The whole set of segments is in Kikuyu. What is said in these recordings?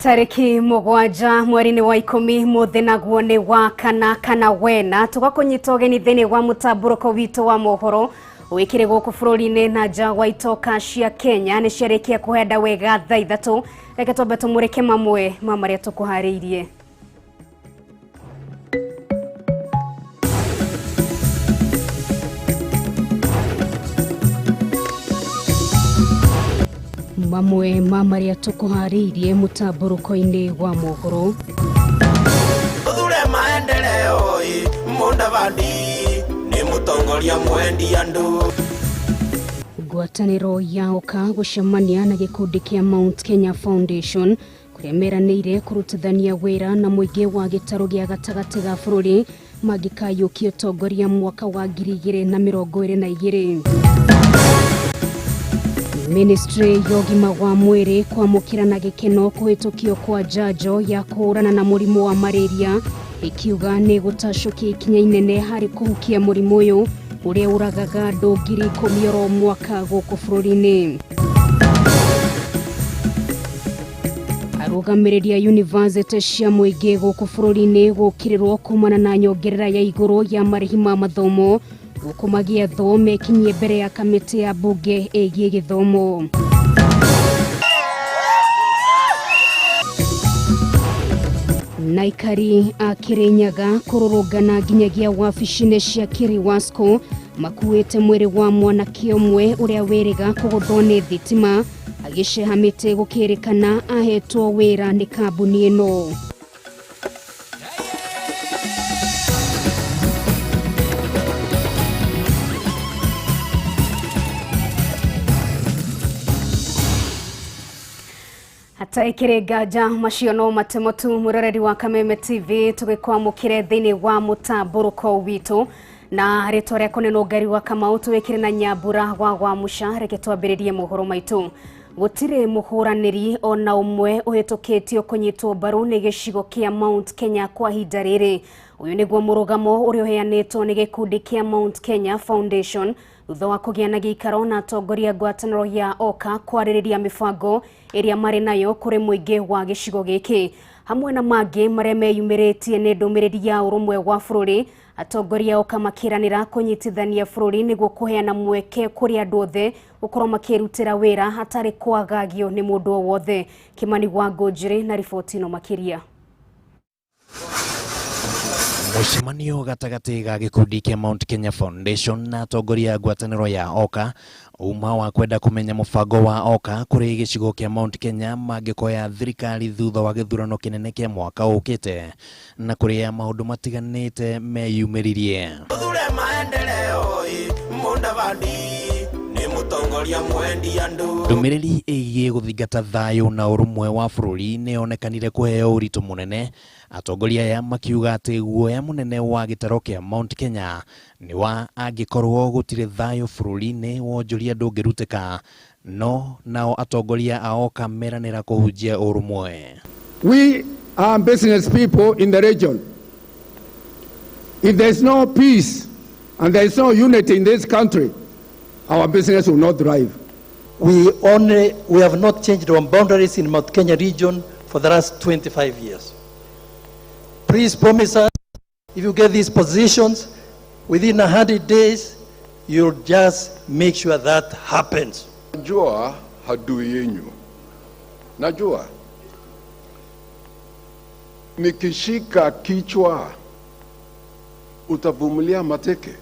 Tariki 7 mweri-inĩ wa 10 mũthĩ naguo nĩ wa kana kana wena tũgakũnyita ũgeni thĩinĩ wa mũtambũrũko witũ wa mohoro wikire gũkũ bũrũri-inĩ na nja wa itoka cia Kenya nĩ ciarĩkia kũhenda wega thaa 3. Reke twambe tũmũrĩke mamwe ma marĩa tũkũharĩirie. Mamwe ma marĩa tũkũharĩirie mũtambũrũko-inĩ wa mohoro. Uthure maendeleo Mudavadi ni mutongoria mwendi andu. Ngwatanĩro ya OKA gũcemania na gĩkundi kĩa Mount Kenya Foundation kũrĩa meranĩire kũrutithania wĩra na mũingĩ wa gĩtarũ gĩa gatagatĩ ga bũrũri mangĩkayũkia ũtongoria mwaka wa 2022. Ministry ya ũgima wa mwĩrĩ kwamũkĩra na gĩkeno kũhĩtũkio kwa njanjo ya kũhũrana na mũrimũ wa malaria ikiuga nĩ gũtacũkia ikinya inene harĩ kũhukia mũrimũ ũyũ ũrĩa ũragaga andũ 10,000 oro mwaka gũkũ bũrũri-inĩ. Arũgamĩrĩri a university cia mũingĩ gũkũ bũrũri-inĩ gũkĩrĩrwo kumana na nyongerera ya igũrũ ya marĩhi ma mathomo gũkũ magĩethwo mekinyie mbere ya kamĩtĩ ya mbunge ĩgiĩ gĩthomo. Naikari a Kirinyaga kũrũrũngana nginyagia wabici-inĩ cia Kiriwasco makuĩte mwĩrĩ wa mwanake ũmwe ũrĩa wĩrĩga kũgũthwo nĩ thitima agĩceha mĩtĩ gũkĩrĩkana ahetwo wĩra nĩ kambuni ĩno. Hataikĩrĩ nganja macio no matemo tu mũroreri wa Kameme TV tũgĩkwamũkĩre thĩinĩ wa mũtambũrũko witũ na rĩtwa rĩakwa nĩ Nũngari wa Kamau tũwĩkĩre na Nyambura wa Muca. Reke twambĩrĩrie mohoro maitũ. Gũtirĩ mũhũranĩri ona ũmwe ũhĩtũkĩtio kũnyitwo mbaru nĩ gĩcigo kĩa Mount Kenya kwa ihinda rĩrĩ. Ũyũ nĩguo mũrũgamo ũrĩa ũheanĩtwo nĩ gĩkundi kĩa Mount Kenya Foundation thutha wa kũgĩa na gĩikaro na atongoria ngwatanĩro ya OKA kwarĩrĩria mĩbango ĩrĩa marĩ nayo kũrĩ mũingĩ wa gĩcigo gĩkĩ. Hamwe na mangĩ marĩa meyumĩrĩtie nĩ ndũmĩrĩri ya ũrũmwe wa bũrũri, atongoria OKA makĩranĩra kũnyitithania bũrũri nĩguo kũheana mweke kũrĩ andũ othe gũkorwo makĩrutĩra wĩra hatarĩ kwagagio nĩ mũndũ o wothe. Kimani wa Ngũnjĩrĩ na riboti ĩno makĩria. Mũcemanio gatagatĩ ga gĩkundi kĩa Mount Kenya Foundation na atongoria a ngwatanĩro ya OKA uma wa kwenda kũmenya mũbango wa OKA kũrĩ gĩcigo kĩa Mount Kenya mangĩkoya thirikari thutha wa gĩthurano kĩnene kĩa mwaka ũkĩte na kũrĩa maũndũ matiganĩte meyumĩririe. Uthure maendeleo Mudavadi ni mutongoria mwendi andu. Ndũmĩrĩri ĩgiĩ gũthingata thayũ na ũrũmwe wa bũrũri nĩ yonekanire kũheo ũritũ mũnene. Atongoria aya makiuga atĩ guoya mũnene wa gĩtaro kĩa Mount Kenya nĩ wa angĩkorwo gũtirĩ thayũ bũrũri-inĩ wonjoria ndũngĩrutĩka, no nao atongoria a OKA meranĩra kũhunjia ũrũmwe. We are business people in the region. If there is no peace and there is no unity in this country, our business will not thrive. We have not changed our boundaries in Mount Kenya region for the last 25 years. Please promise us, if you get these positions, within 100 days, you'll just make sure that happens. Najua hadui yenyu. Najua. Nikishika kichwa, utavumilia mateke.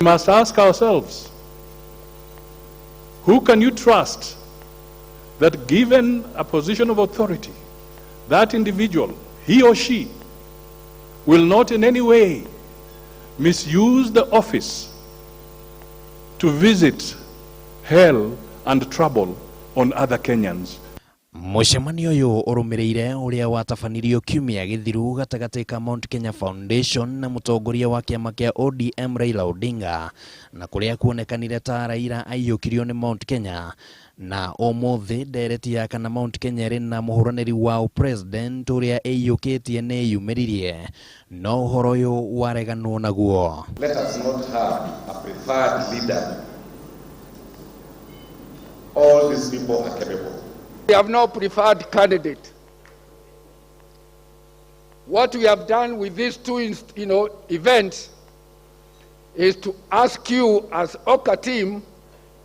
We must ask ourselves, who can you trust that given a position of authority, that individual, he or she, will not in any way misuse the office to visit hell and trouble on other Kenyans? Mũcemanio ũyũ ũrũmĩrĩire ũrĩa watabanirio kiumia gĩthiru gatagatĩ ka Mount Kenya Foundation na mũtongoria wa kĩama kĩa ODM Raila Odinga, na kũrĩa kuonekanire ta Raila aiyũkirio nĩ Mount Kenya. Na ũmũthĩ ndereti ya kana Mount Kenya ĩrĩ na mũhũranĩri wa ũpresident ũrĩa ĩiyũkĩtie nĩ ĩyumĩririe, no ũhoro ũyũ wareganwo naguo. Let us not have a preferred leader. All these people are capable. We have no preferred candidate. What we have done with these two events is to ask you as OKA team,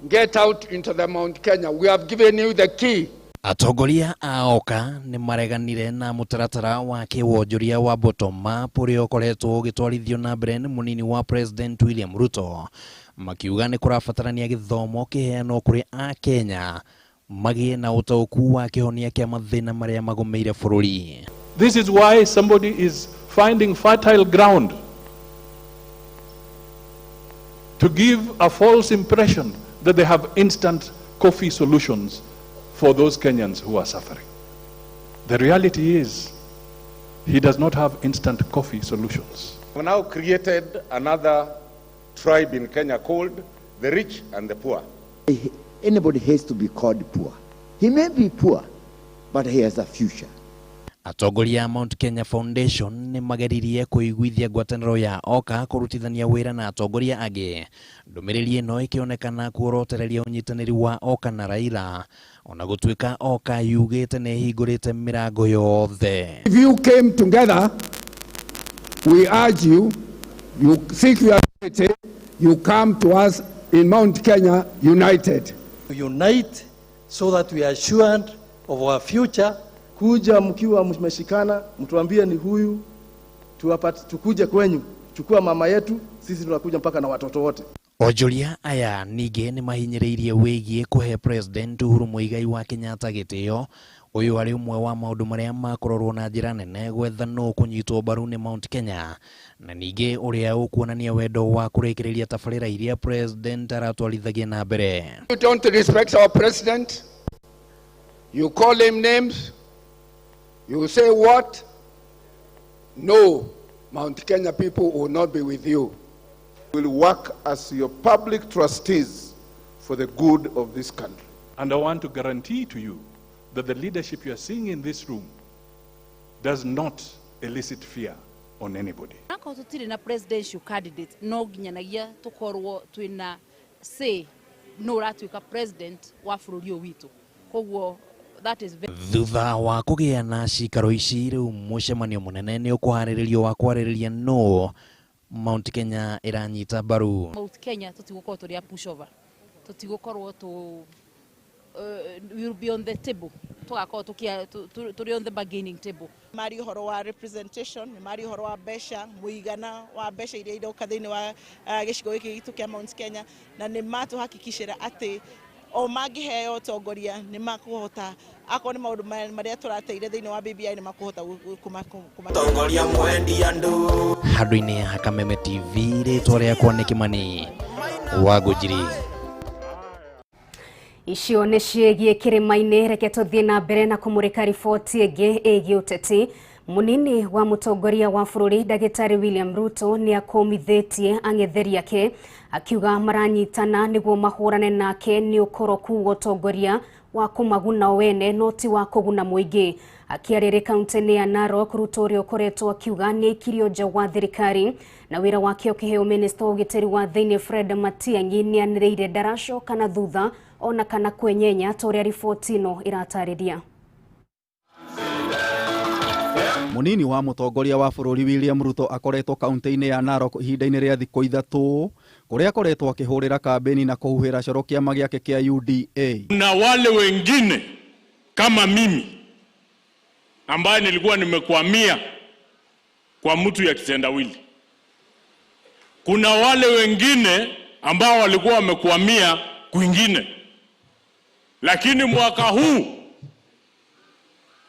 get out into the Mount Kenya. We have given you the key. Atongoria a OKA nĩ mareganire na mũtaratara wa kĩwonjoria wa bottom up ũrĩa ũkoretwo ũgĩtwarithio na mbere nĩ mũnini wa President William Ruto, makiuga nĩ kũrabatarania gĩthomo kĩheanwo kũrĩ Akenya magĩe na ũtaũku wa kĩhonia kĩa mathĩna marĩa magũmĩire bũrũri. This is why somebody is finding fertile ground to give a false impression that they have instant coffee solutions for those Kenyans who are suffering. The reality is, he does not have instant coffee solutions. We've now created another tribe in Kenya called the rich and the poor. Anybody hates to be called poor. He may be poor, but he has a future. Atongoria a Mount Kenya Foundation nĩ mageririe kũiguithia ngwatanĩro ya OKA kũrutithania wĩra na atongoria angĩ. Ndũmĩrĩri ĩno ĩkĩonekana kuorotereria ũnyitanĩri wa OKA na Raila, ona gũtuĩka OKA yugĩte nĩ ĩhingũrĩte mĩrango yothe. If you came together, we urge you, you seek your unity, you come to us in Mount Kenya united. Unite so that we are assured of our future. Kuja mkiwa mmeshikana, mtuambie ni huyu, tukuje kwenyu, chukua mama yetu, sisi tunakuja mpaka na watoto wote. Onjoria aya ningĩ nĩ mahinyĩrĩirie wĩgiĩ kũhe President Uhuru Muigai wa Kenyatta gĩtĩo. Ũyũ arĩ ũmwe wa maũndũ marĩa makũrorwo na njĩra nene gwetha nũ kũnyitwo mbaru nĩ Mount Kenya, na ningĩ ũrĩa ũkuonania wendo wa kũrĩkĩrĩria tabarĩra iria President aratwarithagia na mbere. You don't respect our president, you call him names, you say what? No, Mount Kenya people will not be with you. Will work as your public trustees for the good of this country. And I want to guarantee to you that the leadership you are seeing in this room does not elicit fear on anybody. Akorwo tutire na presidential candidate, no nginyanagia tukorwo twina say no uratuika president wa bũrũri ũyũ witũ. Koguo that is very. Thutha wa kũgĩa na cikaro ici rĩu mũcemanio mũnene nĩ ũkũharĩrĩrio wa kwarĩrĩria no Mount Kenya ĩranyita mbaru. Mount Kenya tũtigũkorwo tũrĩ a pushover, tũtigũkorwo tũ we will be on the table, tũgakorwo tũrĩ on the bargaining table. Mari ũhoro wa representation, nĩ mari ũhoro wa mbeca, mũigana wa mbeca iria iroka thĩinĩ wa gĩcigo gĩkĩ gitũ kĩa Mount Kenya, na nĩ matũhakikicĩra atĩ o mangĩheo ũtongoria nĩ makũhota, akorwo nĩ maũndũ marĩa tũrateire thĩinĩ wa BBI nĩ makũhota Tongoria mwendi andũ. Handũ-inĩ ha Kameme TV, rĩtwa rĩakwa nĩ Kimani wa Ngũnjiri. Icio nĩ ciĩgiĩ kĩrĩma-inĩ. Reke tũthiĩ na mbere na kũmũrĩka riboti ĩngĩ ĩgiĩ ũteti. Mũnini wa mũtongoria wa bũrũri Ndagĩtarĩ William Ruto nĩ akũmithĩtie ang'etheri ake akiuga maranyitana nĩguo mahũrane nake nĩ ũkoroku wa ũtongoria wa kũmaguna wene no ti wa kũguna mũingĩ. Akĩarĩria kaunti-inĩ ya Narok, Ruto ũrĩa ũkoretwo akiuga nĩ aikirio nja wa thirikari na wĩra wake ũkĩheo minista wa ũgitĩri wa thĩinĩ Fred Matiang'i nĩanĩrĩire ndaracoka na thutha ona kana kwenyenya ta ũrĩa riboti ĩno ĩratarĩria. Munini wa mũtongoria wa bũrũri William Ruto akoretwo kaunti-inĩ ya Narok ihinda-inĩ rĩa thikũ 3 kũrĩa akoretwo akĩhũrĩra kambeni na kũhuhĩra coro kĩama gĩake kĩa UDA. Na wale wengine kama mimi ambaye nilikuwa nimekwamia kwa mtu ya kitendawili, kuna wale wengine ambao walikuwa wamekwamia kwingine, lakini mwaka huu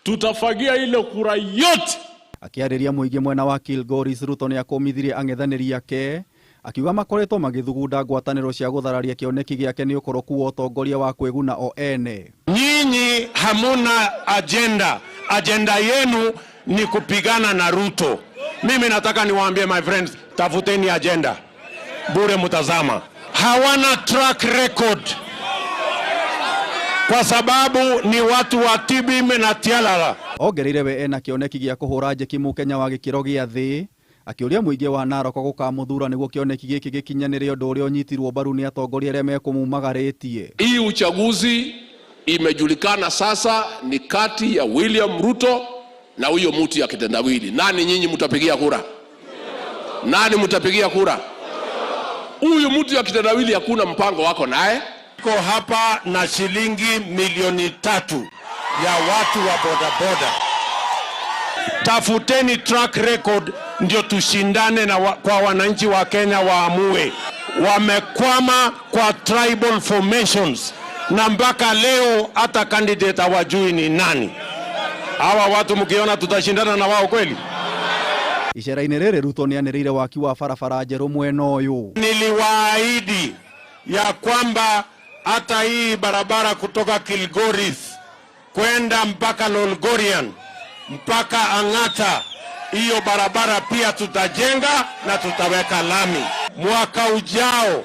tutafagia ile kura yote. Akĩarĩria mũingĩ mwena wa Kilgoris, Ruto nĩ akũmithirie ang'ethanĩri ake akiuga makoretwo magĩthugunda ngwatanĩro cia gũthararia kĩoneki gĩake nĩ ũkoroku wa ũtongoria wa kwĩguna o ene. Nyinyi hamuna agenda, agenda yenu ni kupigana na Ruto. Mimi nataka niwaambie my friends, tafuteni agenda, bure mutazama. Hawana track record kwa sababu ni watu wa TB na Tialala. Ongereire we ena kĩoneki gĩa kũhũra njeki mũkenya wa gĩkĩro gĩa thĩ, akĩũria mũingĩ wa Narok gũkamũthura nĩguo kĩoneki gĩkĩ gĩkinyanĩre ũndũ ũrĩa ũnyitirwo mbaru nĩ atongoria arĩa mekũmumagarĩtie. Hii uchaguzi imejulikana sasa ni kati ya William Ruto na huyo mtu ya kitendawili, nani nyinyi mtapigia kura? Nani mtapigia kura? Huyu mtu ya kitendawili hakuna mpango wako naye. Ko hapa na shilingi 3 milioni ya watu wa bodaboda. Tafuteni track record ndio tushindane na kwa wananchi wa Kenya waamue. Wamekwama kwa tribal formations na mpaka leo hata candidate hawajui ni nani. Hawa watu mkiona tutashindana na wao kweli? Icera-inĩ rĩrĩ Ruto nĩanĩrĩire waki wa barabara njerũ mwena ũyũ. Niliwaahidi ya kwamba hata hii barabara kutoka Kilgoris kwenda mpaka Lolgorian mpaka Ang'ata, hiyo barabara pia tutajenga na tutaweka lami. Mwaka ujao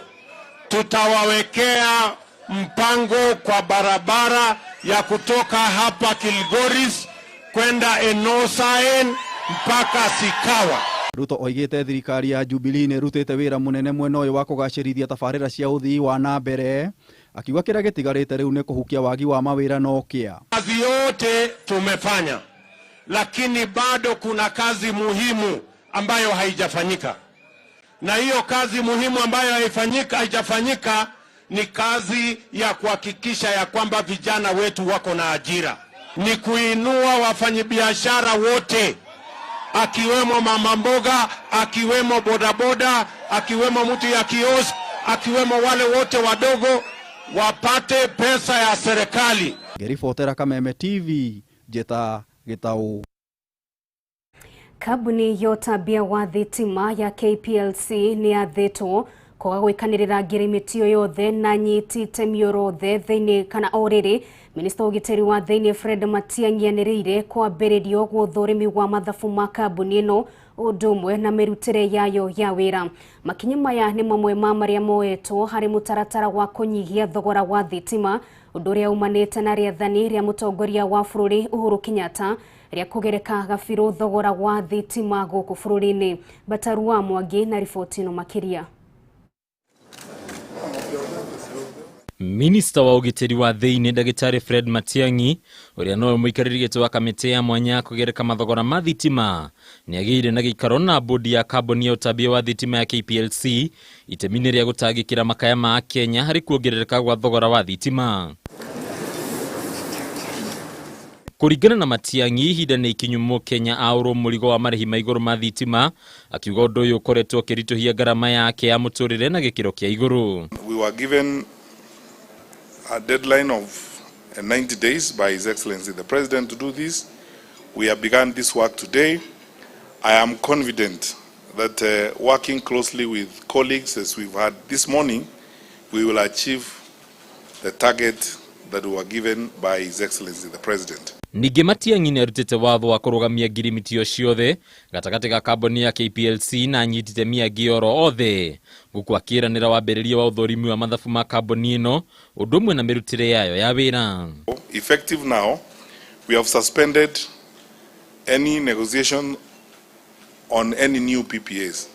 tutawawekea mpango kwa barabara ya kutoka hapa Kilgoris kwenda Enosaen mpaka Sikawa. Ruto oigĩte thirikari ya Jubilee nĩ ĩrutĩte wĩra mũnene mwena ũyũ wa kũgacĩrithia tabarĩra cia ũthii wa na mbere, akiuga kĩrĩa gĩtigarĩte rĩu nĩ kũhukia wagi wa mawĩra na ũkĩa. Kazi yote tumefanya, lakini bado kuna kazi muhimu ambayo haijafanyika, na hiyo kazi muhimu ambayo haijafanyika ni kazi ya kuhakikisha ya kwamba vijana wetu wako na ajira, ni kuinua wafanyabiashara wote akiwemo mama mboga, akiwemo bodaboda, akiwemo mtu ya kiosk, akiwemo wale wote wadogo wapate pesa ya serikali. Ngĩribotera Kameme TV, Njĩta Gĩtaũ. Kambuni ya ũtambia wa thitima ya KPLC nĩ yathĩtwo kwaga gwĩkanĩrĩra ngirimiti yothe na nyiti itemi orothe thĩinĩ kana o rĩrĩ. Minista wa ũgitĩri wa thĩinĩ Fred Matiang'i anĩrĩire kwambĩrĩrio gwa ũthũrimi wa mathabu ma kambuni ĩno ũndũ ũmwe na mĩrutĩre yayo ya wĩra. Makinya maya nĩ mamwe ma marĩa moetwo harĩ mũtaratara wa kũnyihia thogora wa thitima, ũndũ ũrĩa umanĩte na rĩathani rĩa mũtongoria wa bũrũri Uhuru Kenyatta rĩa kũgereka gabirũ thogora wa thitima gũkũ bũrũri-inĩ. Bataru wa Mwangi na riboti ĩno makĩria. Minista wa ũgitĩri wa thĩinĩ ndagĩtarĩ Fred Matiang'i, ũrĩa nowe mũikarĩri gĩtĩ wa kamĩtĩ ya mwanya ya kũgereka mathogora ma thitima, nĩ agĩire na gĩikaro na bodi ya kambuni ya ũtambia wa thitima ya KPLC itemi-inĩ rĩa gũtangĩkĩra makaya ma Kenya harĩ kuongerereka gwa thogora wa thitima. Kũringana na Matiang'i, ihinda nĩ ikinyu Mũkenya aũrwo mũrigo wa marĩhi ma igũrũ ma thitima, akiuga ũndũ ũyũ ũkoretwo ũkĩritũhia ngarama yake ya mũtũrĩre na gĩkĩro kĩa igũrũ. We were given a deadline of 90 days by His Excellency the President to do this. We have begun this work today. I am confident that working closely with colleagues as we've had this morning, we will achieve the target that we were given by His Excellency the President. Ningĩ Matiang'i nĩ arutĩte watho wa kũrũgamia ngirimiti ciothe gatagatĩ ga kambuni ya KPLC na anyiti itemi angĩ oro othe, gũkũ akĩĩranĩra wambĩrĩria wa ũthũrimi wa mathabu ma kambuni ĩno ũndũ ũmwe na mĩrutĩre yayo ya wĩra. Effective now, we have suspended any negotiation on any new PPAs.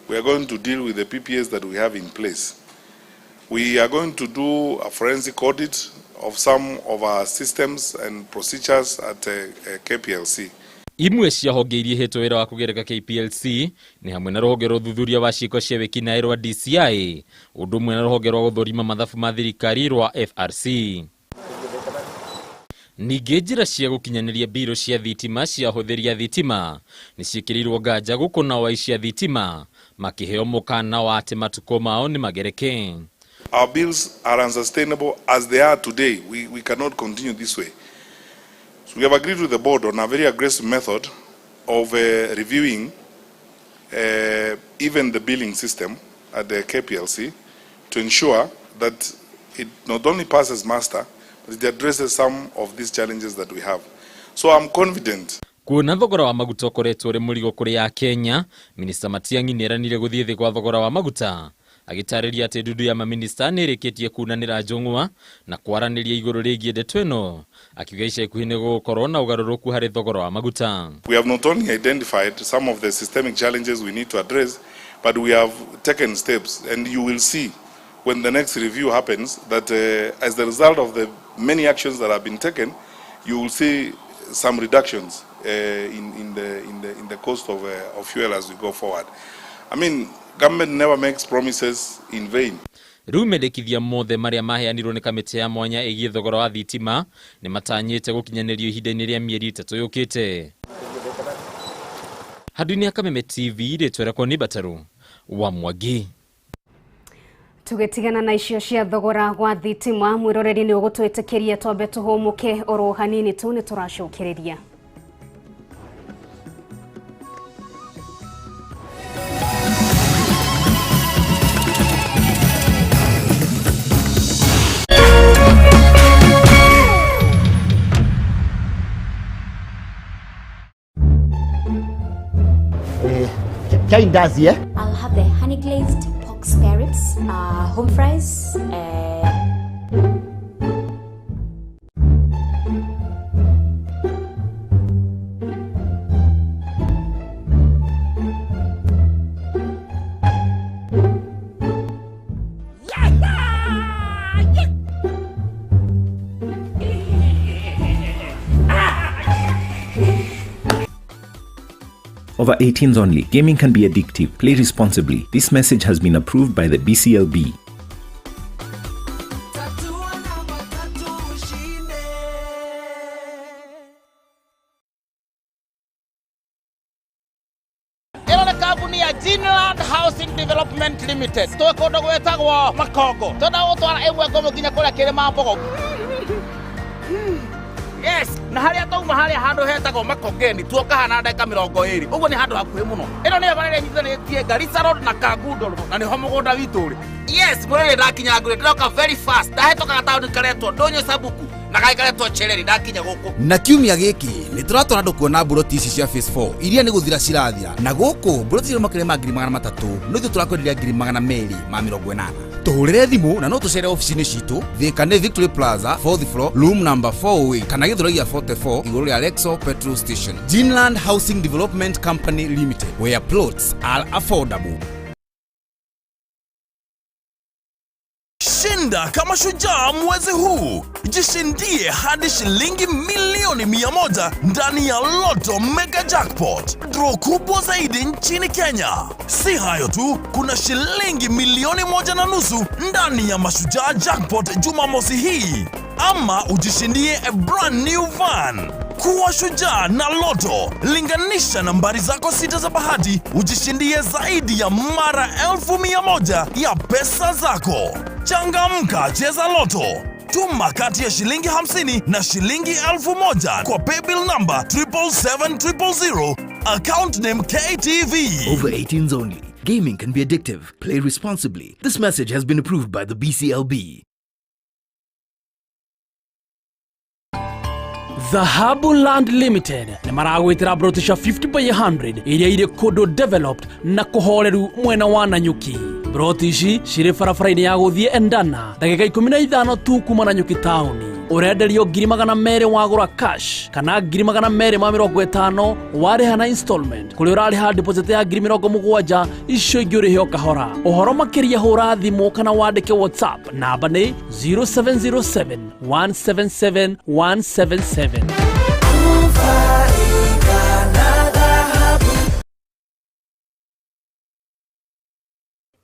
We are going to deal with the PPAs that we have in place. We are going to do a forensic audit of some of our systems and procedures at KPLC. Imwe cia honge iria ihetwo wĩra wa kũgereka KPLC nĩ hamwe na rũhonge rwa ũthuthuria wa ciĩko cia wĩkinaĩ rwa DCI, ũndũ ũmwe na rũhonge rwa gũthũrima mathabu ma thirikari rwa FRC. Ningĩ njĩra cia gũkinyanĩria mbirũ cia thitima cia ahũthĩri a thitima nĩ ciĩkĩrĩirwo nganja, gũkũ nao aici a thitima makĩheo mũkana wa atĩ matukũ mao nĩ magereke. Our bills are unsustainable as they are today. We cannot continue this way. So we have agreed with the board on a very aggressive method of reviewing even the billing system at the KPLC to ensure that it not only passes muster, but it addresses some of these challenges that we have. So I'm confident. Kuona thogora wa maguta ũkoretwo ũrĩ mũrigo kũrĩ a Kenya, Minista Matiang'i nĩeranire gũthiĩ thĩ gwa thogora wa maguta, agĩtarĩria atĩ ndundu ya maminista nĩ ĩrĩkĩtie kunanĩra njũng'wa na kwaranĩria igũrũ rĩgiĩ ndeto ĩno, akiuga ica ikuhĩ nĩ gũgũkorwo na ũgarũrũku harĩ thogora wa maguta. We have not only identified some of the systemic challenges we need to address, but we have taken steps, and you will see when the next review happens that as the result of the many actions that have been taken, you will see some reductions. in the cost of fuel as we go forward. I mean, government never makes promises in vain. Rĩu mendekithia mothe marĩa maheanirwo nĩ kamĩtĩ ya mwanya ĩgiĩ thogora wa thitima nĩ matanyĩte gũkinyanĩrio ihinda-inĩ rĩa mĩeri 3 yũkĩte. Handũ-inĩ ya Kameme TV, rĩtwa rĩakwa nĩ Bataru wa Mwangi. Tũgĩtigana na icio cia thogora wa thitima, mwĩroreri nĩ ũgũtwĩtĩkĩria twambe tũhũmũke oro hanini tu, nĩ tũracokereria. Chai ndazi, eh? I'll have the honey glazed pork spare ribs, home fries. Over 18s only. Gaming can be addictive. Play responsibly. This message has been approved by the BCLB. Ĩno nĩ kambuni ya Ginland Housing Development Limited. Twĩ kũndũ gwĩtagwo Makongo. Twenda gũtwara ĩmwe ngũmũ nginya kũrĩa Kĩrĩma Mbogo. Yes, na harĩa tauma harĩa handũ hetagwo Makongeni tuoka hana ndagĩka 20. Ũguo nĩ handũ hakuhĩ mũno. Ĩno nĩyo bara ĩrĩa ĩnyitithanĩtie Garissa Road na Kangundo Road, na nĩho mũgũnda witũ ũrĩ. Yes, mũrĩrĩ ndakinya ngũrĩ, ndĩroka very fast. Ndahĩtũkaga taũni karetwo Ndũnyũ Sabuku na gagĩ karetwo Chereri, ndakinya gũkũ. Na kiumia gĩkĩ nĩ tũratwara andũ kuona mburoti ici cia phase 4 iria nĩ gũthira cirathira, na gũkũ mburoti cirĩ makĩria ma 300,000 no ithuĩ tũrakwenderia 280,000. Tũhũrĩre thimũ na no tũcere ofici-inĩ citũ Thika nĩ Victory Plaza 4th floor room number 408 kana Gĩthũrai gĩa 44 igũrũ rĩa Lexo petrol station. Ginland Housing Development Company Limited, where plots are affordable. Shinda kama shujaa mwezi huu. Jishindie hadi shilingi milioni 100 ndani ya Lotto Mega Jackpot. Draw kubwa zaidi nchini Kenya. Si hayo tu, kuna shilingi milioni 1.5 ndani ya Mashujaa Jackpot Jumamosi hii. Ama ujishindie a brand new van. Kuwa shujaa na Lotto. Linganisha nambari zako 6 za bahati, ujishindie zaidi ya mara 1,100 ya pesa zako. Changamka, cheza Lotto. Tuma kati ya shilingi 50 na shilingi 1,000 kwa paybill number 777,000, account name KTV. Over 18s only. Gaming can be addictive. Play responsibly. This message has been approved by the BCLB. Dhahabu Land Limited nĩ maragwĩtĩra broti cia 50 by 100 iria irĩ kũndũ developed na kũhoreru mwena wa Nanyuki. Broti ici cirĩ barabara-inĩ ya gũthiĩ Endana ndagĩka 15 tu kuma Nanyuki taũni. Ũrenderio 200,000 wagũra cash kana 250,000 warĩha na installment, kũrĩa ũrarĩha deposit ya 70,000, icio ingĩ ũrĩhe o kahora. Ũhoro makĩria hũra thimũ kana wandĩke WhatsApp, namba nĩ 0707 177 177.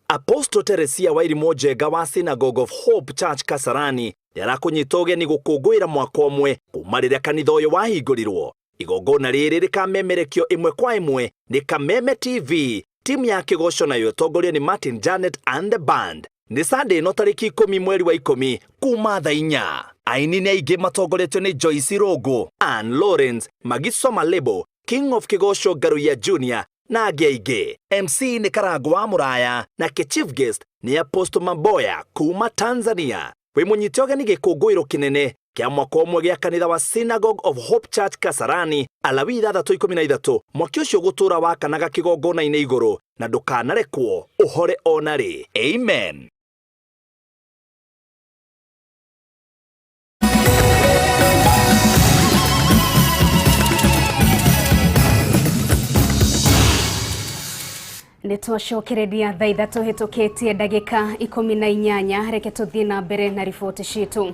Apostle Teresia Wairimu Njenga wa Synagogue of Hope Church Kasarani nĩarakũnyita ũgeni gũkũngũĩra mwaka ũmwe kuma rĩrĩa kanitha ũyũ wahingũrirwo. Igongona rĩrĩ rĩkamemerekio ĩmwe kwa ĩmwe nĩ Kameme TV, timu ya kĩgoco nayo ĩtongorio nĩ Martin Janet and the band. Nĩ Sunday ĩno tarĩki 10 mweri wa 10 kuma thaa 4. Aini nĩ aingĩ matongoretio nĩ Joyce Rũngũ, Ann Lawrence, Magiso Malebo, King of Kĩgoco Ngaruiya Junior na angĩ aingĩ. MC nĩ Karango wa Mũraya na chief guest nĩ Apostle Maboya kuma Tanzania. Wĩ mũnyite ũgeni gĩkũngũĩro kĩnene kĩa mwaka ũmwe gĩa kanitha wa Synagogue of Hope Church Kasarani, Alawi 6:13. Mwaki ũcio gũtũra wakanaga kĩgongona-inĩ igũrũ na ndũkanarekwo ũhore ona rĩ. Amen. Nĩ twacokereria thaa 3 hĩtũkĩtie ndagĩka 18. Reke tũthiĩ na mbere na riboti citũ.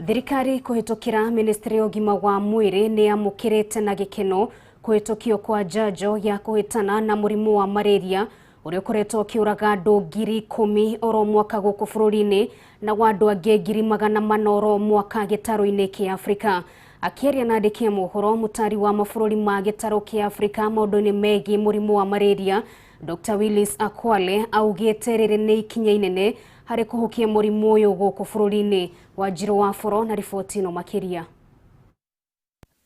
Thirikari kũhĩtũkĩra ministry ya ũgima wa mwĩrĩ nĩ yamũkĩrĩte na gĩkeno Kũhĩtũkio kwa njanjo ya kũhĩtana na mũrimũ wa malaria ũrĩa ũkoretwo ũkĩũraga andũ 10,000 oro mwaka gũkũ bũrũri-inĩ na wa andũ angĩ 400,000 oro mwaka gĩtarũ-inĩ kĩa Afrika. Akĩaria na andĩki a mohoro, mũtari wa mabũrũri ma gĩtarũ kĩa Afrika maũndũ-inĩ megiĩ mũrimũ wa malaria Dr. Willis Akwale augĩte rĩrĩ nĩ ikinya inene harĩ kũhukia mũrimũ ũyũ gũkũ bũrũri-inĩ. Wanjirũ wa Boro na riboti ĩno makĩria.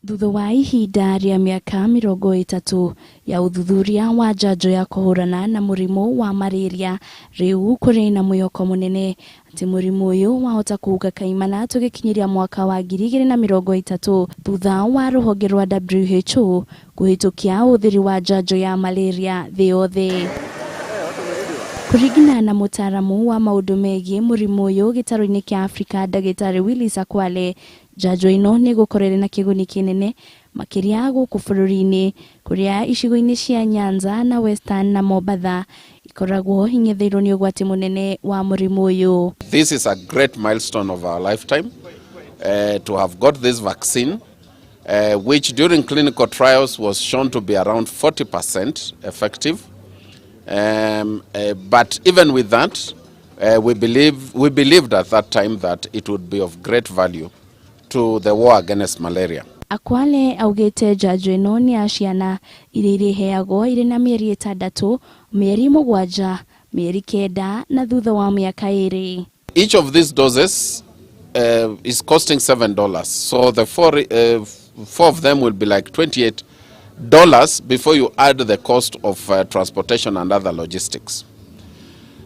Thutha wa ihinda rĩa mĩaka 30 ya ũthuthuria wa njanjo ya kũhũrana na mũrimũ wa malaria, rĩu kũrĩ na mwĩhoko mũnene atĩ mũrimũ ũyũ wahota kũhuka kaimana tũgĩkinyĩria mwaka wa 2030 thutha wa rũhonge rwa WHO kũhĩtũkia ũhũthĩri wa njanjo ya malaria thĩ yothe. Kũringana na mũtaaramu wa maũndũ megiĩ mũrimũ ũyũ gĩtarũ-inĩ kĩa Afrika ndagĩtarĩ Willis Akwale, njanjo ĩno nĩ ĩgũkorwo ĩrĩ na kĩguni kĩnene makĩria gũkũ bũrũri-inĩ kũrĩa icigo-inĩ cia Nyanza na Western na Mombatha ikoragwo ing'etheirwo nĩ ũgwati mũnene wa mũrimũ ũyũ. This is a great milestone of our lifetime to have got this vaccine, which during clinical trials was shown to be around 40% effective. But even with that, we believed at that time that it would be of great value to the war against malaria. Akwale augĩte njanjo ĩno nĩ ya ciana iria irĩheagwo irĩ na mĩeri 6, mĩeri 7, mĩeri 9 na thutha wa mĩaka 2. Each of these doses is costing $7. So the four of them will be like $28 before you add the cost of transportation and other logistics.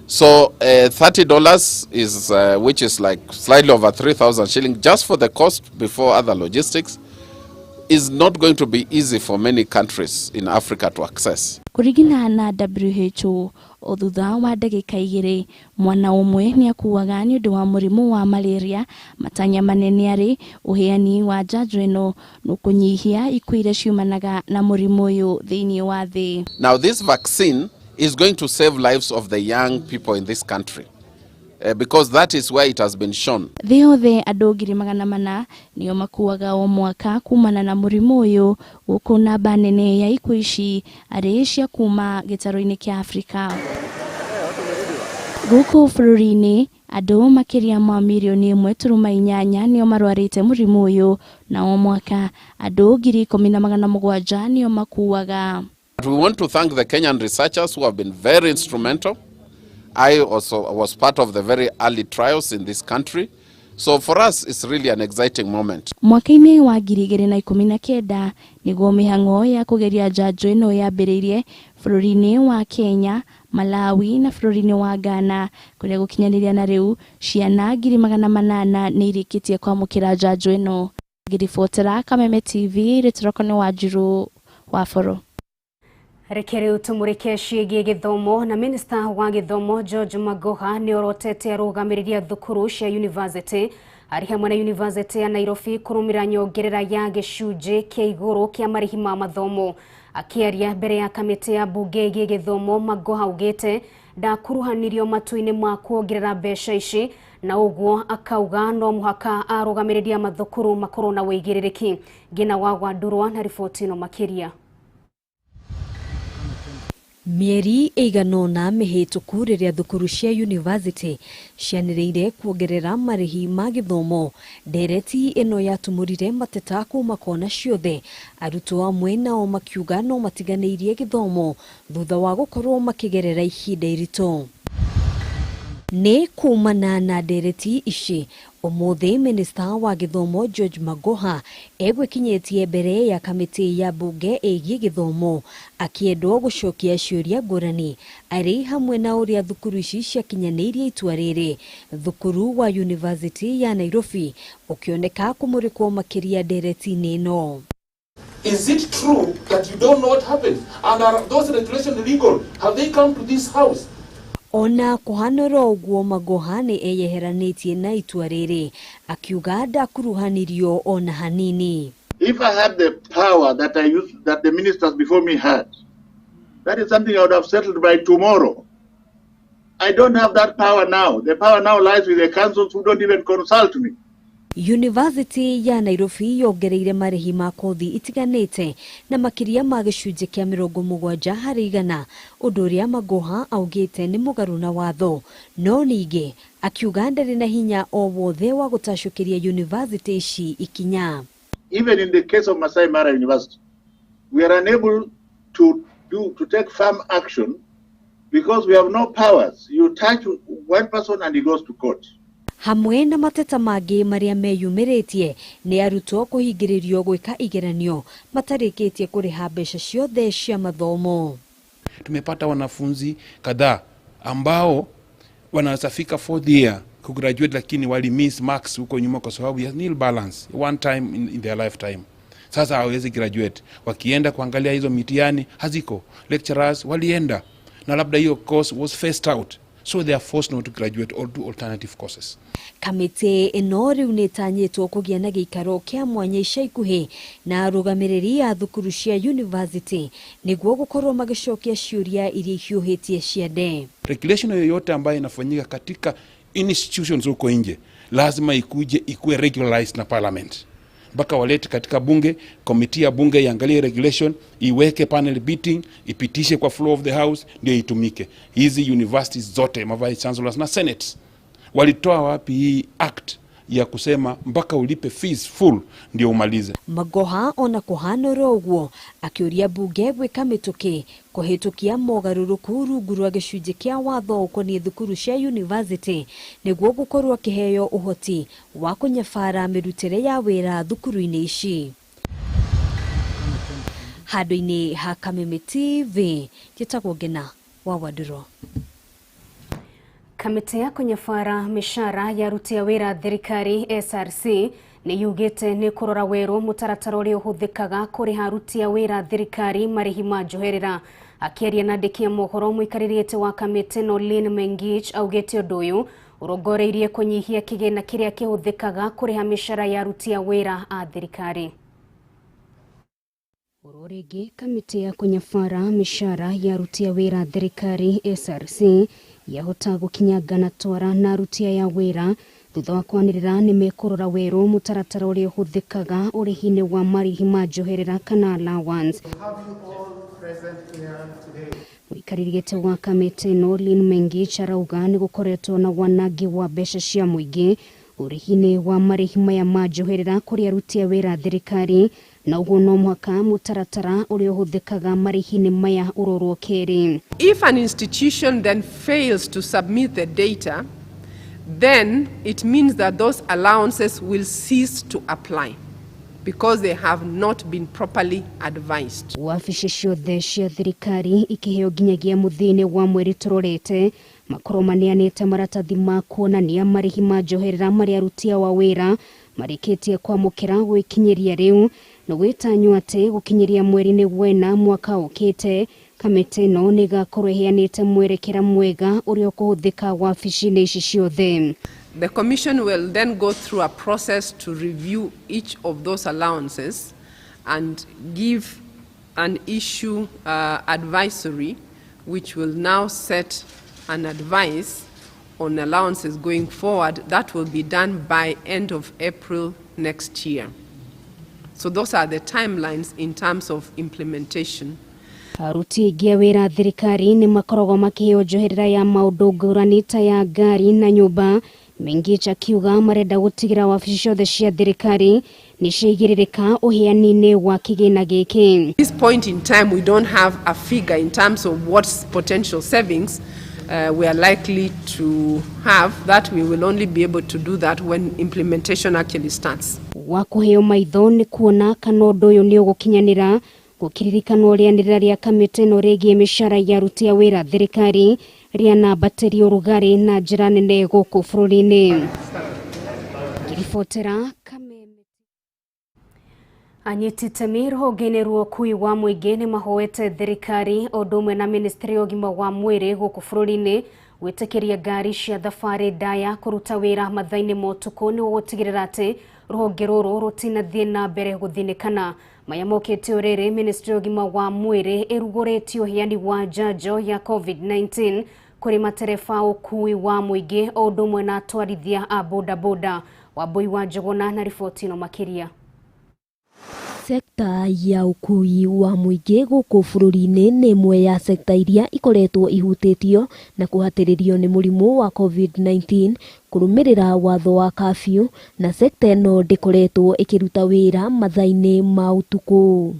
So $30 is, which is like slightly over 3,000 shillings just for the cost before other logistics, is not going to be easy for many countries in Africa to access. Kũringana na WHO, o thutha wa ndagĩka 2 mwana ũmwe nĩ akuaga nĩ ũndũ wa mũrimũ wa malaria. Matanya manene arĩ ũheani wa njanjo ĩno nũkũnyihia ikuũ iria ciumanaga na mũrimũ ũyũ thĩinĩ wa thĩ. Now this vaccine is going to save lives of the young people in this country, because that is where it has been shown. Thĩ yothe andũ 400,000 nĩo makuaga o mwaka kumana na mũrimũ ũyũ, gũkũ namba nene ya ikuũ ici arĩ cia kuma gĩtarũ-inĩ kĩa Afrika. Gũkũ bũrũri-inĩ andũ makĩria ma mirioni 1.8 nĩo marwarĩte mũrimũ ũyũ, na o mwaka andũ 10,700 nĩo makuaga. We want to thank the Kenyan researchers who have been very instrumental. I also was part of the very early trials in this country. So for us, it's really an exciting moment. Mwaka-inĩ wa 2019 nĩguo mĩhang'o ya kũgeria njanjo ĩno yambĩrĩirie bũrũri-inĩ wa Kenya, Malawi na bũrũri-inĩ wa Ghana, kũrĩa gũkinyanĩria na rĩu ciana 800,000 nĩ irĩkĩtie kwamũkĩra njanjo ĩno. Ngĩribotera Kameme TV, rĩtũroko nĩ Wanjirũ wa Boro. Reke rĩu tũmũrĩke ciĩgiĩ gĩthomo na minista wa gĩthomo George Magoha nĩ orotete arũgamĩrĩri a thukuru cia university arĩ hamwe na University ya Nairobi kũrũmĩrĩra nyongerera ya gĩcunjĩ kĩa igũrũ kĩa marĩhi ma mathomo. Akĩaria mbere ya kamĩtĩ ya mbunge ĩgiĩ gĩthomo, Magoha augĩte ndakuruhanirio matua-inĩ ma kuongerera mbeca ici, na ũguo akauga no mũhaka arũgamĩrĩri a mathukuru makorwo na wĩigĩrĩrĩki. Ngina wa Gwandurwa na riboti ĩno makĩria. Mĩeri ĩigana ũna mĩhĩtũku rĩrĩa thukuru cia university cianĩrĩire kuongerera marĩhi ma gĩthomo, ndereti ĩno yatumũrire mateta kuma kona ciothe, arutwo amwe nao makiuga no matiganĩirie gĩthomo thutha wa gũkorwo makĩgerera ihinda iritũ. Nĩ kumana na ndereti ici ũmũthĩ minista wa gĩthomo George Magoha egwĩkinyĩtie mbere ya kamĩtĩ ya mbunge ĩgiĩ gĩthomo akĩendwo gũcokia ciũria ngũrani arĩ hamwe na ũrĩa thukuru ici ciakinyanĩirie itua rĩrĩ. Thukuru wa University ya Nairobi ũkĩoneka kũmũrĩkwo makĩria ndereti-inĩ ĩno. Is it true that you don't know what happened? And are those regulations legal? Have they come to this house? Ona kũhanũra ũguo Magoha nĩ eyeheranĩtie na itua rĩrĩ akiuga ndakuruhanirio ona hanini. If I had the power that I used, that the ministers before me had, that is something I would have settled by tomorrow. I don't have that power now. The power now lies with the councils who don't even consult me. University ya Nairobi yongereire marĩhi ma kothi itiganĩte na makĩria ma gĩcunjĩ kĩa 70% ũndũ ũrĩa Magoha augĩte nĩ mũgarũ na watho. No ningĩ akiuga ndarĩ na hinya o wothe wa gũtacũkĩria university ici ikinya. Even in the case of Masai Mara University, we are unable to take firm action because we have no powers. You touch one person and he goes to court. Hamwe na mateta mangĩ marĩa meyumĩrĩtie nĩ arutwo kũhingĩrĩrio gwĩka igeranio matarĩkĩtie kũrĩha mbeca ciothe cia mathomo. Tumepata wanafunzi kadhaa ambao wanaweza fourth year kugraduate, lakini wali miss marks huko nyuma kwa sababu ya nil balance one time in their lifetime. Sasa hawawezi graduate. Wakienda kuangalia hizo mitihani haziko. Lecturers walienda na labda hiyo course was phased out, so they are forced not to graduate or do alternative courses. Kamĩtĩ ĩno rĩu nĩtanyĩtwo kũgĩa na gĩikaro kĩa mwanya ica ikuhĩ na arũgamĩrĩri a thukuru cia university nĩguo gũkorwo magĩcokia ciũria iria ihiũhĩtie ciande. Regulation yoyote ambayo inafanyika katika institutions huko nje lazima ikuje ikuwe regularized na parliament, mpaka walete katika bunge, komiti ya bunge iangalie regulation, iweke panel beating, ipitishe kwa floor of the house ndio itumike. Hizi universities zote, ma vice chancellors na senates, walitoa wapi hii act ya kusema mpaka ulipe fees full ndio umalize? Magoha ona kuhana ũguo akĩũria bunge gwĩka mĩtũkĩ kũhĩtũkia mogarũrũku rungu rwa gĩcunjĩ kĩa watho ũkoniĩ thukuru cia university nĩguo gũkorwo akĩheo ũhoti wa kũnyabara mĩrutĩre ya wĩra thukuru-inĩ ici. Handũ-inĩ ha Kameme TV, njĩtagwo Ngena wa Wandũrũ. Kamĩtĩ ya kũnyabara mĩcara ya aruti a wĩra thirikari SRC nĩ yugĩte nĩ kũrora werũ mũtaratara ũrĩa ũhũthĩkaga kũrĩha aruti a wĩra thirikari marĩhi ma njoherera. Akĩaria na andĩki a mohoro, mũikarĩri wa kamĩtĩ ĩno Lynn Mengich augĩte ũndũ ũyũ ũrongoreirie kũnyihia kĩgĩna kĩrĩa kĩhũthĩkaga kũrĩha mĩcara ya aruti a wĩra a thirikari. Oro rĩngĩ, kamĩtĩ ya kũnyabara mĩcara ya aruti a wĩra thirikari SRC yahota gũkinyangana twara na aruti aya wĩra thutha wa kwanĩrĩra nĩ mekũrora werũ mũtaratara ũrĩa ũhũthĩkaga ũrĩhi-inĩ wa marĩhi ma njoherera kana allowance. Mũikarĩri gĩtĩ wa kamĩtĩ ĩno Lynn Mengich arauga nĩ gũkoretwo na wanangi wa mbeca cia mũingĩ ũrĩhi-inĩ wa marĩhi maya ma njoherera kũrĩ aruti a wĩra thirikari, na ũguo no mũhaka mũtaratara ũrĩa ũhũthĩkaga marĩhi-inĩ maya ũrorwo kerĩ. If an institution then fails to submit the data, then it means that those allowances will cease to apply because they have not been properly advised. Wabici ciothe cia thirikari ikiheo nginyagia mũthia-inĩ wa mweri tũrorete makorwo maneanĩte maratathi ma kuonania marĩhi ma njoherera marĩa aruti a wĩra marĩkĩtie kwamũkĩra gwĩkinyĩria rĩu, na gwĩtanywo atĩ gũkinyĩria mweri-inĩ wena mwaka ũkĩte kamĩtĩ ĩno nĩ ĩgakorwo ĩheanĩte mwerekera mwega ũrĩa ũkũhũthĩka wabici-inĩ ici ciothe. The Commission will then go through a process to review each of those allowances and give an issue advisory, which will now set an advice on allowances going forward. That will be done by end of April next year. So those are the timelines in terms of implementation. Aruti aingĩ a wĩra thirikari nĩ makoragwo makĩheo njoherera ya maũndũ ngũrani ta ya ngari na nyũmba. Mengich akiuga marenda gũtigĩra wabici ciothe cia thirikari nĩ ciaigĩrĩrĩka ũheani-inĩ wa kĩgĩna gĩkĩ. At this point in time, we don't have a figure in terms of what potential savings we are likely to have. That we will only be able to do that when implementation actually starts. Wa kũheo maitho nĩ kuona kana ũndũ ũyũ nĩ ũgũkinyanĩra gũkĩririkanwo rĩanĩrĩra rĩa kamĩtĩ ĩno rĩgiĩ mĩcara ya aruti a wĩra thirikari rĩanambatĩria ũrugarĩ na njĩra nene gũkũ bũrũri-inĩ. Ngĩribotera Kameme. Anyiti itemi rũhonge-inĩ rwa ũkui wa mũingĩ nĩ mahoete thirikari o ũndũ ũmwe na ministry ya ũgima wa mwĩrĩ gũkũ bũrũri-inĩ gwĩtĩkĩria ngari cia thabarĩ ndaya kũruta wĩra mathaa-inĩ ma ũtukũ nĩguo gũtigĩrĩra atĩ rũhonge rũrũ rũtinathiĩ na mbere gũthinĩkana. Maya mokĩte o rĩrĩ ministry ya ũgima wa mwĩrĩ ĩrugũrĩtie ũheani wa njanjo ya COVID-19 kũrĩ matereba ũkui wa mũingĩ o ũndũ ũmwe na atwarithia a bodaboda. Wambui wa Njuguna na riboti ĩno makĩria. Sekta ya ũkui wa mũingĩ gũkũ bũrũri-inĩ nĩ ĩmwe ya sekta iria ikoretwo ihutĩtio na kũhatĩrĩrio nĩ mũrimũ wa COVID-19 kũrũmĩrĩra watho wa curfew, na sekta ĩno ndĩkoretwo ĩkĩruta wĩra mathaa-inĩ ma ũtukũ.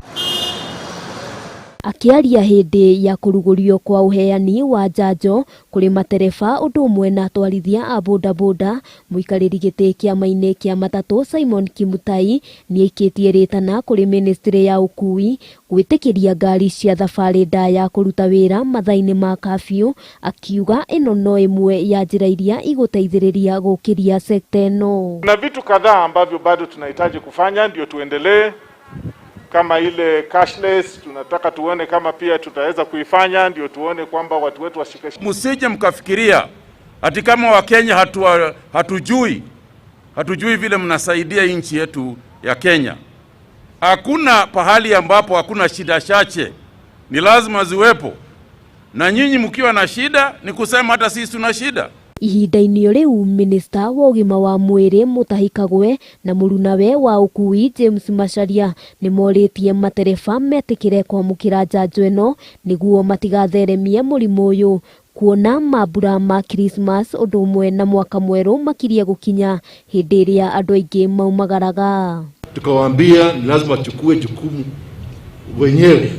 Akĩaria hĩndĩ ya kũrugũrio kwa ũheani wa njanjo kũrĩ matereba ũndũ ũmwe na atwarithia a bodaboda, mũikarĩri gĩtĩ kĩama-inĩ kĩa matatũ Simon Kimutai nĩaikĩtie rĩtana kũrĩ ministry ya ũkui gwĩtĩkĩria ngari cia thabarĩ ndaya kũruta wĩra mathaa-inĩ ma curfew, akiuga ĩno no ĩmwe ya njĩra iria igũteithĩrĩria gũkĩria sekta ĩno. Kuna vitu kadhaa ambavyo bado tunahitaji kufanya ndio tuendelee, kama ile cashless tunataka tuone kama pia tutaweza kuifanya ndio tuone kwamba watu wetu washike. Msije mkafikiria ati kama Wakenya hatujui vile mnasaidia nchi yetu ya Kenya. Hakuna pahali ambapo hakuna shida chache, ni lazima ziwepo, na nyinyi mkiwa na shida ni kusema hata sisi tuna shida. Ihinda-inĩ rĩu minista wa ũgima wa mwĩrĩ Mutahi Kagwe na mũrunawe wa ũkui James Macharia nĩmorĩtie matereba metĩkĩre kwamũkĩra njanjo ĩno nĩguo matigatheremie mũrimũ ũyũ, kuona mambura ma Christmas ũndũ ũmwe na mwaka mwerũ makirie gũkinya hĩndĩ ĩrĩa andũ aingĩ maumagaraga. Tukawaambia ni lazima wachukue jukumu wenyewe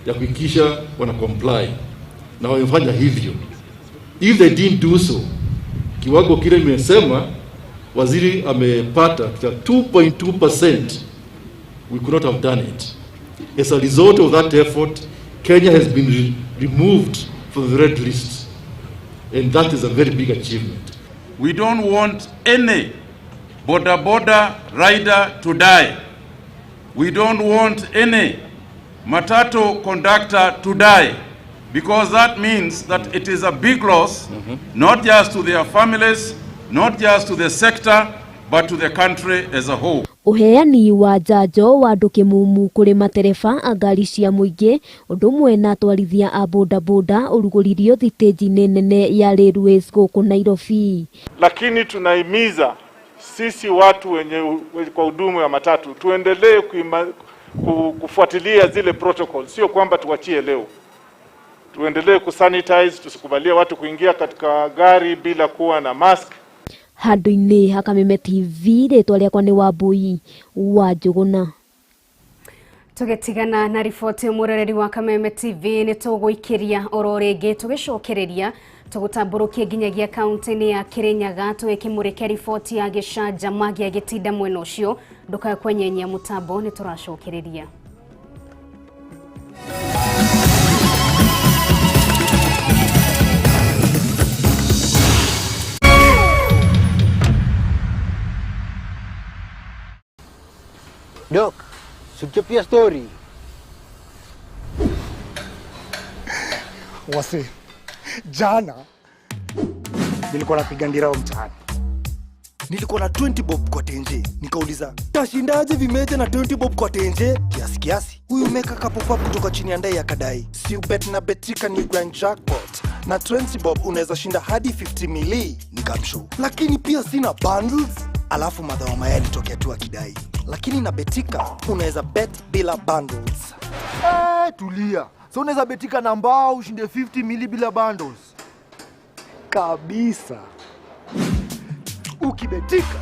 ya kuhakikisha wana comply, na wamefanya hivyo. If they didn't do so, kiwango kile nimesema waziri amepata 2.2%, we could not have done it. As a result of that effort, Kenya has been removed from the red list, and that is a very big achievement. We don't want any boda rider to die. We don't want any matatu conductor to die, because that means that it is a big loss, not just to their families, not just to the sector, but to the country as a whole. Ũheani wa njanjo wa andũ kĩmumu kũrĩ matereba a ngari cia mũingĩ ũndũ ũmwe na atwarithia a bodaboda ũrugũririo thitĩnji-inĩ nene ya Railways gũkũ Nairobi. Lakini tunahimiza sisi watu wenye kwa hudumu ya matatu tuendelee kufuatilia zile protocols, sio kwamba tuachie leo. Tuendelee kusanitize, tusikubalie watu kuingia katika gari bila kuwa na mask. Handũ-inĩ ha Kameme TV, rĩtwa rĩakwa nĩ Wambui wa Njũgũna. Tũgĩtigana na riboti mũroreri wa Kameme TV nĩ tũgũikĩria oro rĩngĩ tũgĩcokereria tũgũtambũrũkie nginyagia kaunti-inĩ ya Kirinyaga tũgĩkĩmũrĩke riboti ya gĩcanjama gĩa gĩtinda mwena ũcio. Ndũkae kwenyenyia mũtambo, nĩ tũracokereria. Dok, suchapia story. Wase, jana nilikuwa napiga ndirao mtaani. Nilikuwa na 20 bob kwa tenje. Nikauliza, tashindaje vimeja na 20 bob kwa tenje? Kiasi kiasi. Huyu meka kapopa kutoka chini ya ndai akadai. Si ubet na betika ni grand jackpot. Na 20 bob unaweza shinda hadi 50 mili. Nikamshow. Lakini pia sina bundles. Alafu madhao mayai alitokea tu akidai. Lakini na betika unaweza bet bila bundles. Tulia. So unaweza betika na mbao ushinde 50 mili bila bundles. Kabisa. Ukibetika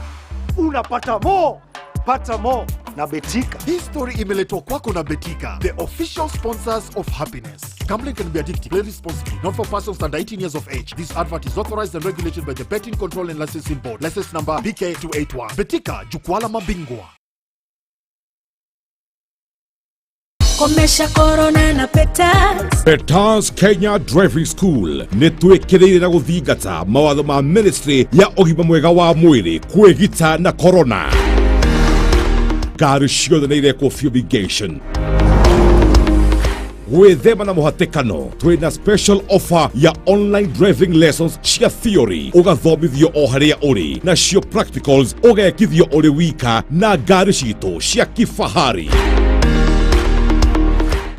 unapata mo. Pata mo na Betika. Hii story imeletwa kwako na Betika, the official sponsors of happiness. Gambling can be addictive. Play responsibly. Not for persons under 18 years of age. This advert is authorized and regulated by the Betting Control and Licensing Board. License number BK281. Betika, jukwaa la mabingwa. Komesha corona na Petals. Petals Kenya Driving School nĩ twĩkĩrĩire na gũthingata mawatho ma ministry ya ũgima mwega wa mwĩrĩ kwĩgita na corona. Ngari ciothe nĩ irekwo fumigation. Gwĩthema na mũhatĩkano, twĩna special offer ya online driving lessons cia theory ũgathomithio o harĩa ũrĩ, nacio practicals ũgekithio ũrĩ wika na ngari citũ cia kifahari.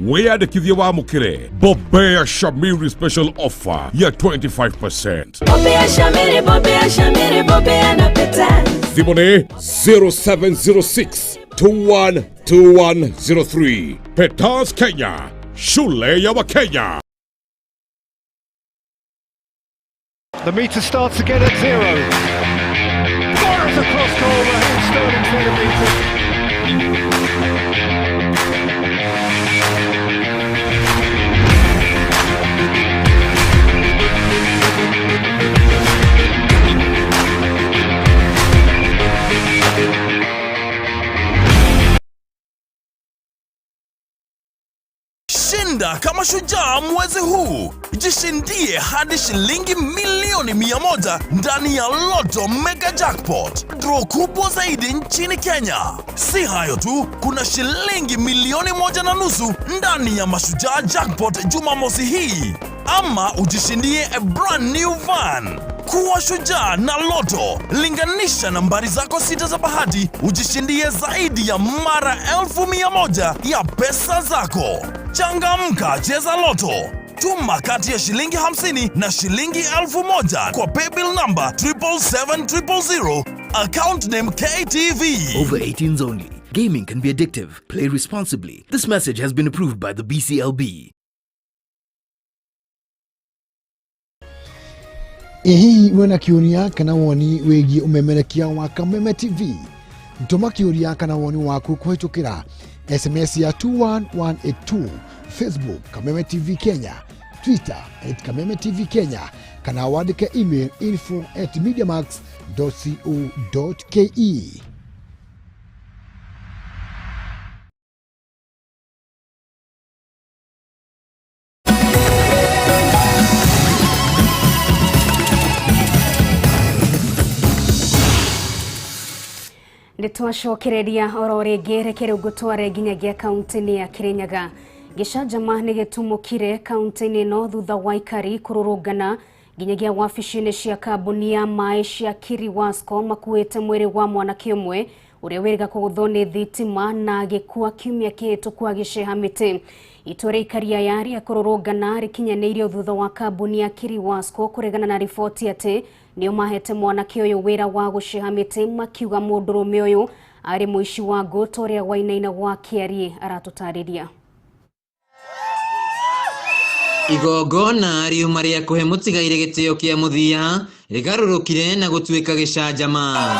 Wĩyandĩkithie wamũkĩre Bobea Shamiri special offer ya 25%. Bobea Shamiri, Bobea Shamiri, Bobea na Petas. Thimũ nĩ 0706 212103. Petas Kenya, shule ya Wakenya. The meter starts again at zero. Fires across goal, Raheem Sterling's header beaten. Shinda kama shujaa mwezi huu. Jishindie hadi shilingi milioni 100 ndani ya Lotto Mega Jackpot, draw kubwa zaidi nchini Kenya. Si hayo tu, kuna shilingi milioni 1.5 ndani ya Mashujaa Jackpot Jumamosi hii, ama ujishindie a brand new van. Kuwa shujaa na Lotto. Linganisha nambari zako sita za bahati ujishindie zaidi ya mara 100,000 ya pesa zako. Changamka, cheza Lotto. Tuma kati ya shilingi 50 na shilingi 1,000 kwa paybill number 777 000, account name KTV. Over 18s only. Gaming can be addictive. Play responsibly. This message has been approved by the BCLB. Ĩ hihi wĩna kĩũria kana woni wĩgiĩ ũmemerekia wa Kameme TV? Tũma kĩũria kana woni waku kũhĩtũkĩra SMS ya 21182, Facebook Kameme TV Kenya, Twitter @KamemeTVKenya, kana wandĩke email info@mediamax.co.ke. Nĩ twacokereria oro rĩngĩ, reke rĩu ngũtware nginyagia kaunti-inĩ ya Kirinyaga. Gĩcanjama nĩ gĩtumũkire kaunti-inĩ ĩno thutha wa aikari kũrũrũngana nginyagia wabici-inĩ cia kambuni ya maĩ cia Kiriwasco makuĩte mwĩrĩ wa mwanake ũmwe ũrĩa wĩrĩga kũgũthwo nĩ thitima na agĩkua kiumia kĩhĩtũku agĩceha mĩtĩ. Itua rĩa aikari aya rĩa kũrũrũngana rĩkinyanĩirio thutha wa kambuni ya Kiriwasco kũregana na riboti atĩ nĩo mahete mwanake ũyũ wĩra wa gũceha mĩtĩ, makiuga mũndũrũme ũyũ arĩ mũici wa ngũ ta ũrĩa Wainaina wa Kĩariĩ aratũtarĩria. Igongona riuma rĩa kũhe mũtigairĩ gĩtĩo kĩa mũthia rĩgarũrũkire na gũtuĩka gĩcanjama.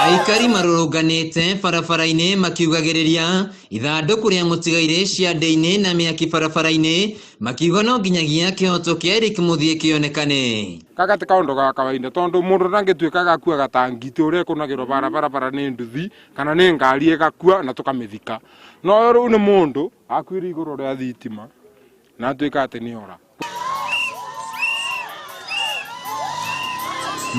Aikari marũrũnganĩte barabara-inĩ makiugagĩrĩria ithandũkũ rĩa mũtigairĩ ciande-inĩ na mĩaki barabara-inĩ, makiuga no nginyagia kĩhoto kĩa Eric Mũthiĩ kĩonekane. Gaka ti kaũndũ ga kawaida tondũ mũndũ ndangĩtuĩka gakuaga ta ngitĩ ũrĩa ĩkũnagĩrwo barabara nĩ nduthi kana nĩ ngari ĩgakua na tũkamĩthika. No rĩu nĩ mũndũ akuire igũrũ rĩa thitima na atuĩka atĩ nĩ ora.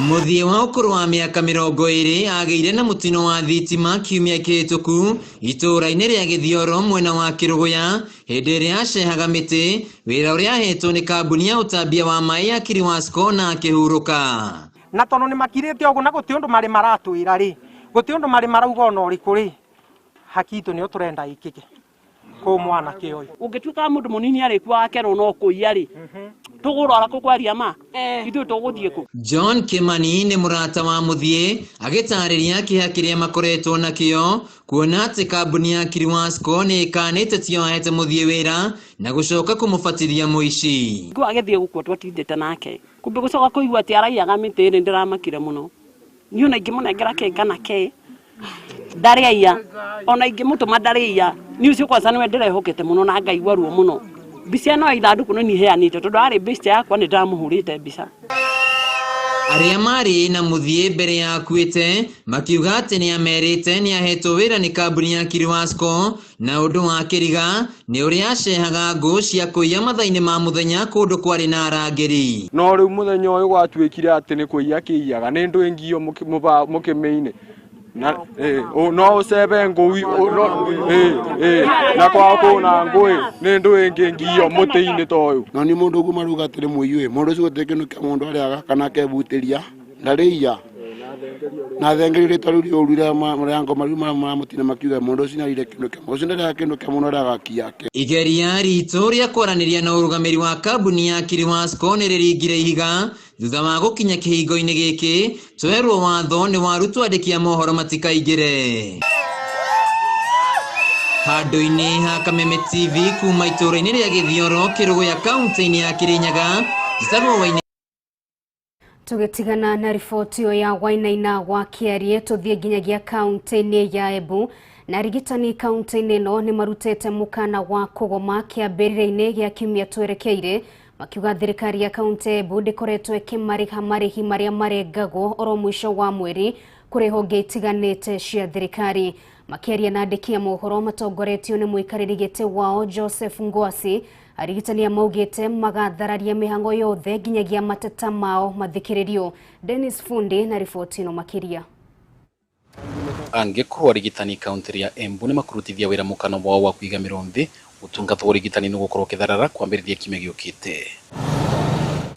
Mũthiĩ wa ũkũrũ wa mĩaka 20 agĩire na mũtino wa thitima kiumia kĩhĩtũku itũũra-inĩ rĩa Gĩthioro mwena wa Kĩrũgũya hĩndĩ ĩrĩa acehaga mĩtĩ, wĩra ũrĩa ahetwo nĩ kambuni ya ũtambia wa maĩ ya Kiriwasco na akĩhurũka. Na tondũ nĩ makirĩte ũguo na gũtirĩ ũndũ marĩ maratwĩra rĩ, gũtirĩ ũndũ marĩ marauga ona ũrĩkũ rĩ, haki itũ nĩyo tũrenda ĩkĩke kũ mwanake ũyũ. Ũngĩtuĩka mũndũ mũnini arĩkua akerwo no kũiya rĩ, tũgũrora kũ kwaria ma ithuĩ tũgũthiĩ kũ. John Kimani nĩ mũrata wa Mũthiĩ agĩtarĩria kĩeha kĩrĩa makoretwo nakĩo kuona atĩ kambuni ya Kiriwasco nĩ ĩkanĩte tiyo ahete Mũthiĩ wĩra na gũcoka kũmũbatithia mũici. Ngũ agĩthiĩ gũkua twatindĩte nake kumbe gũcoka kũigua atĩ araiyaga mĩtĩ rĩ, ndĩramakire mũno niĩ ona ingĩmũnengera kĩ kana kĩ ndarĩ aiya, ona ingĩmũtũma ndarĩ aiya. Niĩ ũcio kwanza nĩwe ndĩrehokete mũno na ngaigua ruo mũno. Mbica ĩno ya ithandũkũ nĩ niĩ heanĩte tondũ arĩ mbica yakwa nĩ ndamũhũrĩte mbica. Arĩa marĩ na Mũthiĩ mbere ya akuĩte makiuga atĩ nĩ amerite nĩ ahetwo wĩra nĩ kambuni ya Kiriwasco na ũndũ wa kĩriga nĩ ũrĩa acehaga ngũ cia kũiya mathaa-inĩ ma mũthenya kũndũ kwarĩ na arangĩri. No rĩu mũthenya ũyũ gwatuĩkire atĩ nĩ kũiya kĩiyaga nĩ ndũ ĩngio mũkĩmĩine. Na no ũcebe ngũi na kwao kũna ngũĩ nĩ ndũ ĩngĩ ngio mũtĩ-inĩ ta ũyũ. No nĩ mũndũ ũguo maruga atĩrĩ mũiyu ĩ, mũndũ ũcio gũtirĩ kĩndũ kĩa mũndũ arĩaga kana akebutĩria ndarĩia. Na thengerio rĩtwa rĩu rĩũru rĩa rĩa ngoma rĩu maramũtina makiuga mũndũ ũcio nĩarĩire kĩndũ kĩa mũndũ ũcio ndarĩaga kĩndũ kĩa mũndũ arĩaga haki yake. Igeria ritũ rĩa kwaranĩria na ũrũgamĩri wa kambuni ya Kiriwasco nĩ rĩringire ihiga thutha wa gũkinya kĩhingo-inĩ gĩkĩ twerwo watho nĩ warutwo andĩki a mohoro matikaingĩre. Handũ-inĩ ha Kameme TV kuma itũũra-inĩ rĩa Gĩthioro Kĩrũgũya kaunti-inĩ ya Kĩrĩnyaga, njĩtagwo Waini. Tũgĩtigana na riboti ĩyo ya Wainaina wa Kĩarie, tũthiĩ nginyagia kaunti-inĩ ya Embu. Na arigitani kaunti-inĩ ĩno nĩ marutĩte mũkana wa kũgoma kĩambĩrĩria-inĩ gĩa kiumia twerekeire, makiuga thirikari ya kaunti ya Embu ndĩkoretwo ĩkĩmarĩha marĩhi marĩa marengagwo oro mũico wa mweri kũrĩ honge itiganĩte cia thirikari. Makĩaria na andĩki a mohoro matongoretio nĩ mũikarĩri gĩtĩ wao Joseph Ngwasi, arigitani maugĩte magathararia mĩhang'o yothe nginyagia mateta mao mathikĩrĩrio. Dennis Fundi na riboti ĩno makĩria. Angĩkorwo arigitani kaunti ya Embu nĩ makurutithia wĩra mũkano wao wa kũiga mĩro nthĩ, ũtungata wa ũrigitani nĩ ũgũkorwo ũkĩtharara kwambĩrĩria kiumia gĩũkĩte.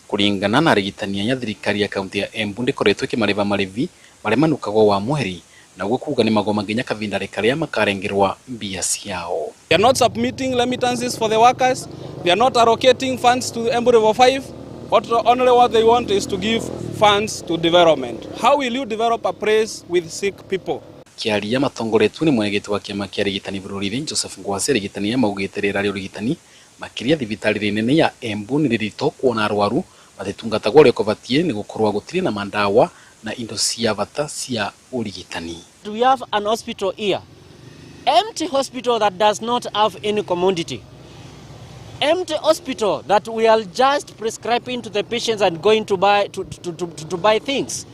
Kũringana na arigitani aya, thirikari ya kaunti ya Embu ndĩkoretwo ĩkĩmarĩha marĩhi marĩa manukagwo wa mweri, na ũguo kuga nĩ magoma nginya kavinda karĩa makarengerwa mbia ciao. They are not submitting remittances for the workers. They are not allocating funds to Embu Level 5. Only what they want is to give funds to development. How will you develop a place with sick people? Kĩaria matongoretwo nĩ mwenyekiti wa kĩama kĩa arigitani bũrũri-inĩ Joseph Ngwasi, arigitani aya maugĩte rĩera rĩa ũrigitani makĩria thibitarĩ nene ya Embu nĩ rĩritũ kuona arwaru matitungatagwo ũrĩa kũbatiĩ nĩ gũkorwo gũtirĩ na mandawa na indo cia bata cia ũrigitani. We have an hospital here, empty hospital that does not have any commodity, empty hospital that we are just prescribing to the patients and going to buy, to buy things.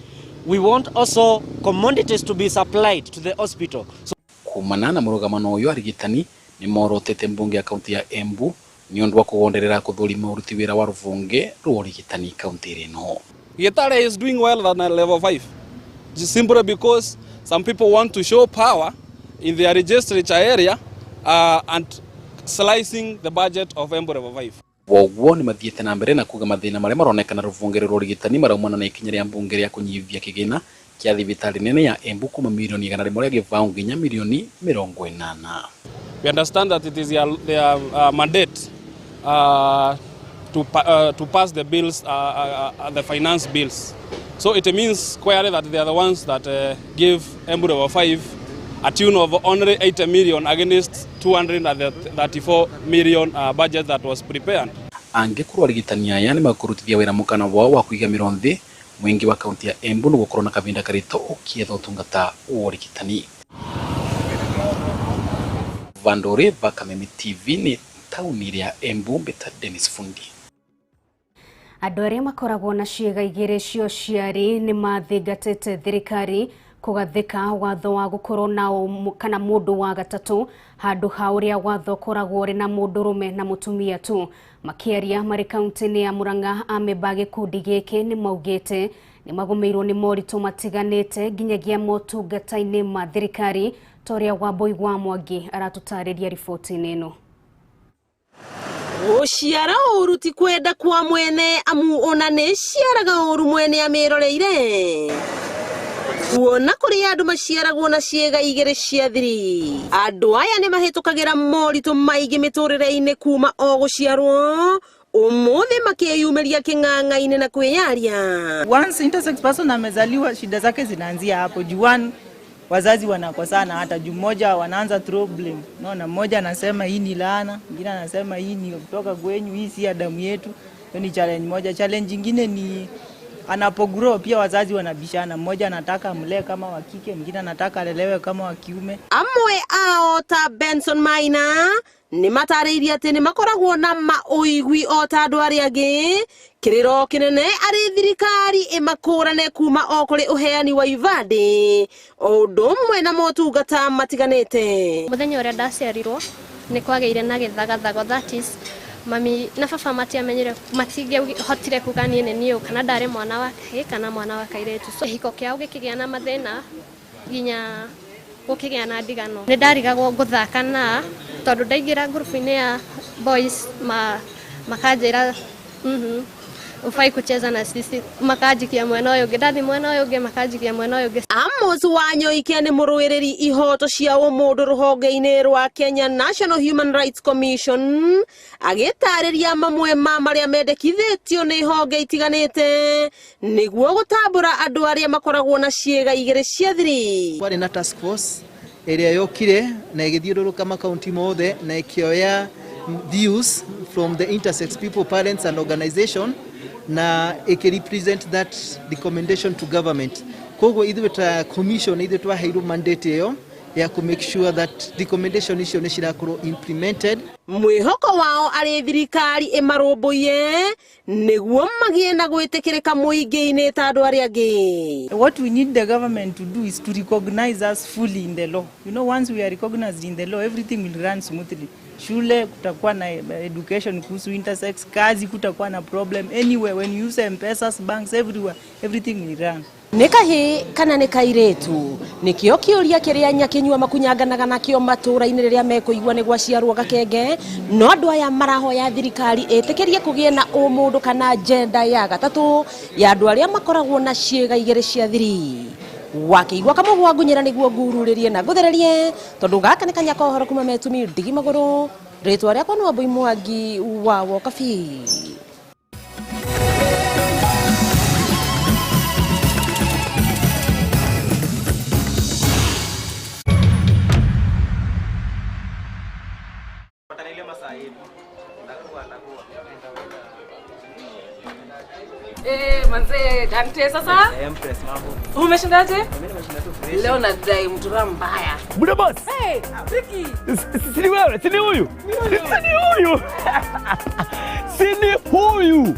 We want also commodities to be supplied to the hospital. So Kumana na mũrũgamano ũyũ, arigitani nĩ morotete mbunge ya kaunti ya Embu nĩ ũndũ wa kũgonderera kũthũrima ũruti wĩra wa rũhonge rwa ũrigitani kaunti ĩno. Gitare is doing well than level 5, just simply because some people want to show power in their legislature area and slicing the budget of Embu Level 5. Woguo nĩ mathiĩte na mbere na kuga mathĩna marĩa maronekana rũhonge rwa ũrigitani maraumana na ikinya rĩa mbunge rĩa kũnyihia kĩgĩna kĩa thibitarĩ nene ya Embu kuma mirioni 100 gĩbaũ nginya mirioni 80. We understand that it is their mandate to pass the bills, the finance bills. So it means squarely that they are the ones that give Embu Level 5 a tune of only 80 million against 234 million budget that was prepared. Angĩkorwo arigitani aya nĩ makũrutithia wĩra mũkana wao wa kũiga mĩro nthĩ, mũingĩ wa kaunti ya Embu nĩ gũkorwo na kahinda karitũ ũkĩetha ũtungata wa ũrigitani. Vandore va Kameme TV nĩ taũni ya Embu, mbĩta Dennis Fundi. Andũ arĩa makoragwo na ciĩga igĩrĩ cia ũciari nĩ mathingatĩte thirikari kũgathĩka watho wa gũkorwo na kana mũndũ wa gatatũ handũ ha ũrĩa watho ũkoragwo ũrĩ na mũndũrũme na mũtumia tu. Makĩaria marĩ kaunti-inĩ ya Murang'a, amemba a gĩkundi gĩkĩ nĩ maugĩte nĩ magũmĩirwo nĩ moritũ matiganĩte nginyagia motungata-inĩ ma thirikari, ta ũrĩa Wambui wa Mwangi aratũtarĩria riboti-inĩ ĩno. Gũciara ũru ti kwenda kwa mwene, amu ona nĩ ciaraga ũru mwene amĩroreire. Kuona kũrĩ andũ maciaragwo na ciĩga igĩrĩ cia thiri, andũ aya nĩ mahĩtũkagĩra moritũ maingĩ mĩtũrĩre-inĩ kuma o gũciarwo, ũmũthĩ makĩyumĩria kĩng'ang'a-inĩ na kwĩyaria. Once intersex person amezaliwa, shida zake zinaanzia hapo. Juu one, wazazi wanakosana, hata juu mmoja wanaanza throw blame. Unaona, mmoja anasema hii ni laana, mwingine anasema hii ni kutoka kwenyu, hii si ya damu yetu. Hiyo ni challenge moja. Challenge nyingine ni anapogrow pia wazazi wanabishana, mmoja anataka amlee kama wa kike, mwingine anataka alelewe kama wa kiume. Amwe ao ta Benson Maina nĩ matarĩirie atĩ nĩ makoragwo na maũigwi o ta andũ arĩa angĩ, kĩrĩro kĩnene arĩ thirikari ĩmakũrane kuma o kũrĩ ũheani wa ibandĩ o ũndũ ũmwe na motungata matiganĩte. Mũthenya ũrĩa ndaciarirwo nĩ kwagĩire na gĩthagathago, that is mami na baba matiamenyire, matingĩhotire kuga niĩ nĩ niĩ kana ndarĩ mwana wa kahĩĩ kana mwana wa kairĩtu. So kĩhiko kĩao gĩkĩgĩa na mathĩna nginya gũkĩgĩa na ndigano. Nĩ ndarigagwo ngũthaka na tondũ ndaingĩra ngurubu-inĩ ya boys makanjĩra. Ufai kucheza na sisi makanjikia mwena ũyũ ũngĩ, ndathi mwena ũyũ ũngĩ makanjikia mwena ũyũ ũngĩ. Amos Wanyoike nĩ mũrũĩrĩri ihoto cia ũmũndũ rũhonge-inĩ rwa Kenya National Human Rights Commission agĩtarĩria mamwe ma marĩa mendekithĩtio nĩ honge itiganĩte nĩguo gũtambũra andũ arĩa makoragwo na ciĩga igĩrĩ cia thiri. Kwarĩ na task force ĩrĩa yokire na ĩgĩthiũrũrũka makaunti mothe na ĩkĩoya views from the intersex people, parents and organization na ĩkĩ represent that recommendation to government. Koguo ithuĩ ta commission ithuĩ twaheirwo mandate ĩyo ya ku make sure that recommendation icio nĩ cirakorwo implemented. Mwĩhoko wao arĩ thirikari ĩmarũmbũiye nĩguo magĩe na gwĩtĩkĩrĩka mũingĩ-inĩ ta andũ arĩa angĩ. What we need the government to do is to recognize us fully in the law. You know, once we are recognized in the law, everything will run smoothly. Shule kutakuwa na education kuhusu intersex, kazi kutakuwa na problem anywhere. When you use M-Pesas, banks everywhere, everything will run. Nĩ kahĩĩ kana nĩ kairĩtu nĩkĩo kĩũria kĩrĩa nyakinyua makunyanganaga nakĩo matũũra-inĩ rĩrĩa mekũigua nĩ gwaciarwo gakenge. No andũ aya marahoya thirikari ĩtĩkĩrie kũgĩe na ũmũndũ kana gender ya gatatũ ya andũ arĩa makoragwo na ciĩga igĩrĩ cia thiri. Wakĩigua kamũgwa ngunyĩra nĩguo ngururĩrie na ngũthererie tondũ gaka nĩ kanya ka ũhoro kuma metumi ndigi magũrũ. Rĩtwa rĩakwa nĩ Wambui Mwangi wa Wokabi. Manze Dante sasa? Empress mambo. Umeshindaje? Mimi nimeshinda tu fresh. Leo nadai mtura mbaya. Buda boss. Hey, Ricky. Si wewe, si huyu. Si huyu. Si huyu.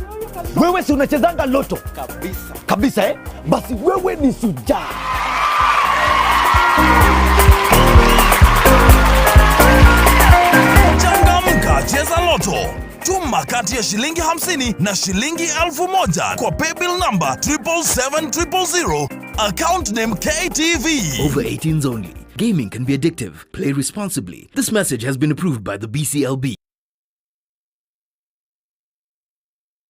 Wewe si unachezanga loto? Kabisa. Kabisa eh? Basi wewe ni shujaa. Changamka, cheza loto. Tuma kati ya shilingi 50 na shilingi 1000 kwa paybill number 777 000, account name KTV. Over 18s only. Gaming can be addictive. Play responsibly. This message has been approved by the BCLB.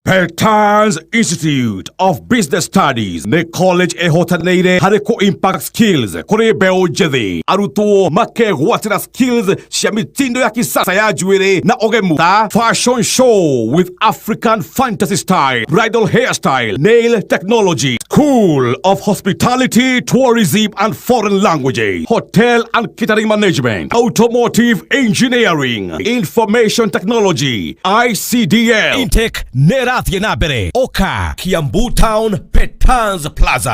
Petans Institute of Business Studies nĩ college ĩhotanĩire harĩ kũ impact skills kũrĩ mbeũ njĩthĩ. Arutwo makegwatĩra skills cia mitindo ya kisasa ya njuĩrĩ na ũgemu ta fashion show with African fantasy style, bridal hairstyle, nail technology, School of Hospitality, Tourism and Foreign Languages, Hotel and Catering Management, Automotive Engineering, Information Technology, ICDL. Intake nĩ ĩrathiĩ na mbere. Oka Kiambu Town, Petans Plaza.